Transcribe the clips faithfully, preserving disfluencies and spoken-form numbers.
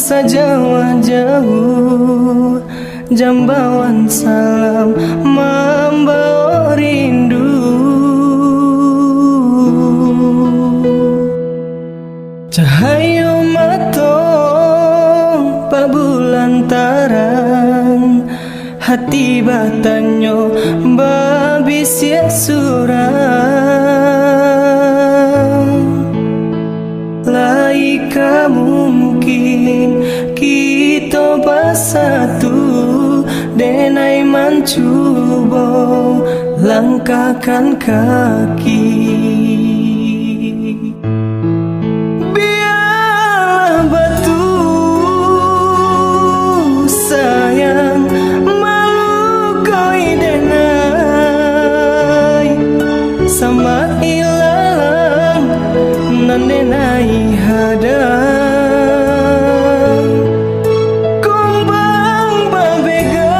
Sajauah-jauah jambauan salam mambawa rindu. Cahayo mato pa bulan tarang, hati batanyo babisiak surang. Lai ka mungkin kito basatu, denai mancubo langkahkan kaki. Bialah batu sayang malukoi denai, sama ilalang nan denai hadang. Kumbang babega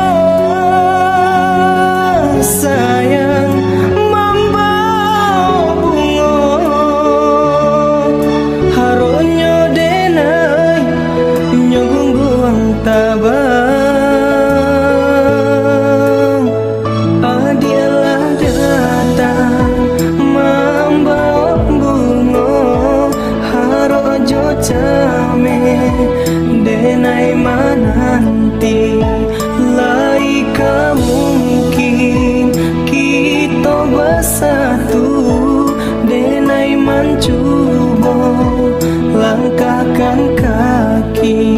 sayang mambawa bungo, haronyo denai nyo gungguang tabang. Adiak lah datang mambawa bungo, harok jo cameh denai mananti. Lai ka mungkin kito basatu, denai mancubo langkahkan kaki.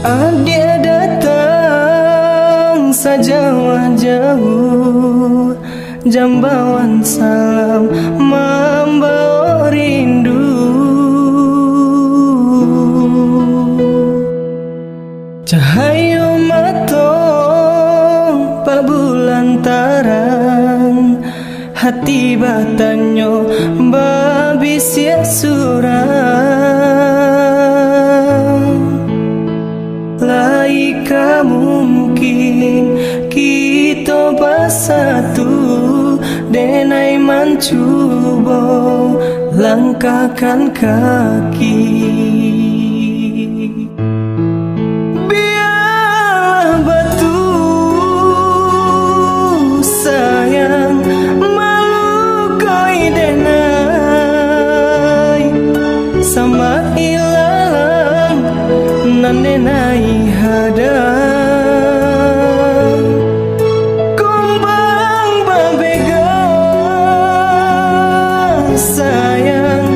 Adiak datang sajauah-jauah, jambauan salam mambawa rindu. Cahayo mato pa bulan tarang, hati batanyo babisiak surang. Lai ka mungkin kito basatu, denai mancubo langkahkan kaki. Bialah batu sayang malukoi denai, sama ilalang nan denai hadang. Kumbang babega sayang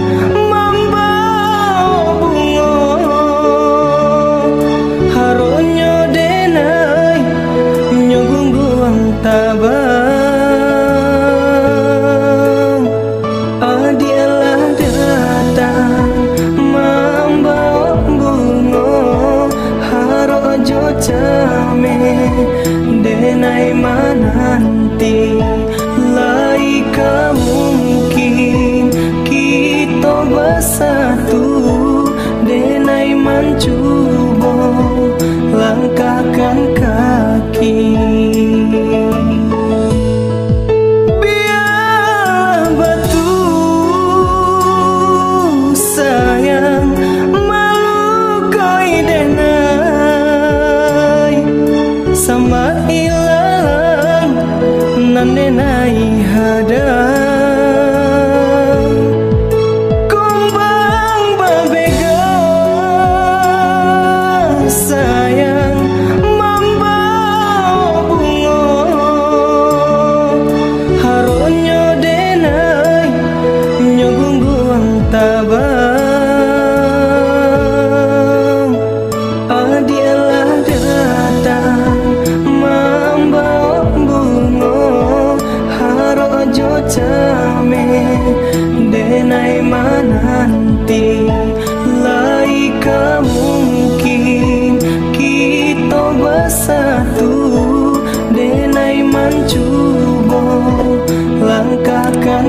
mambawa bungo, haronyo denai nyo gungguang tabang. Adiak lah datang mambawa bungo, harok jo cameh denai mananti. Lai ka mungkin kito basatu, denai mancubo langkahkan kaki. Bialah batu sayang malukoi denai, sama ilalang nan denai hadang. Kumbang babega sayang mambawa Cubo langkahkan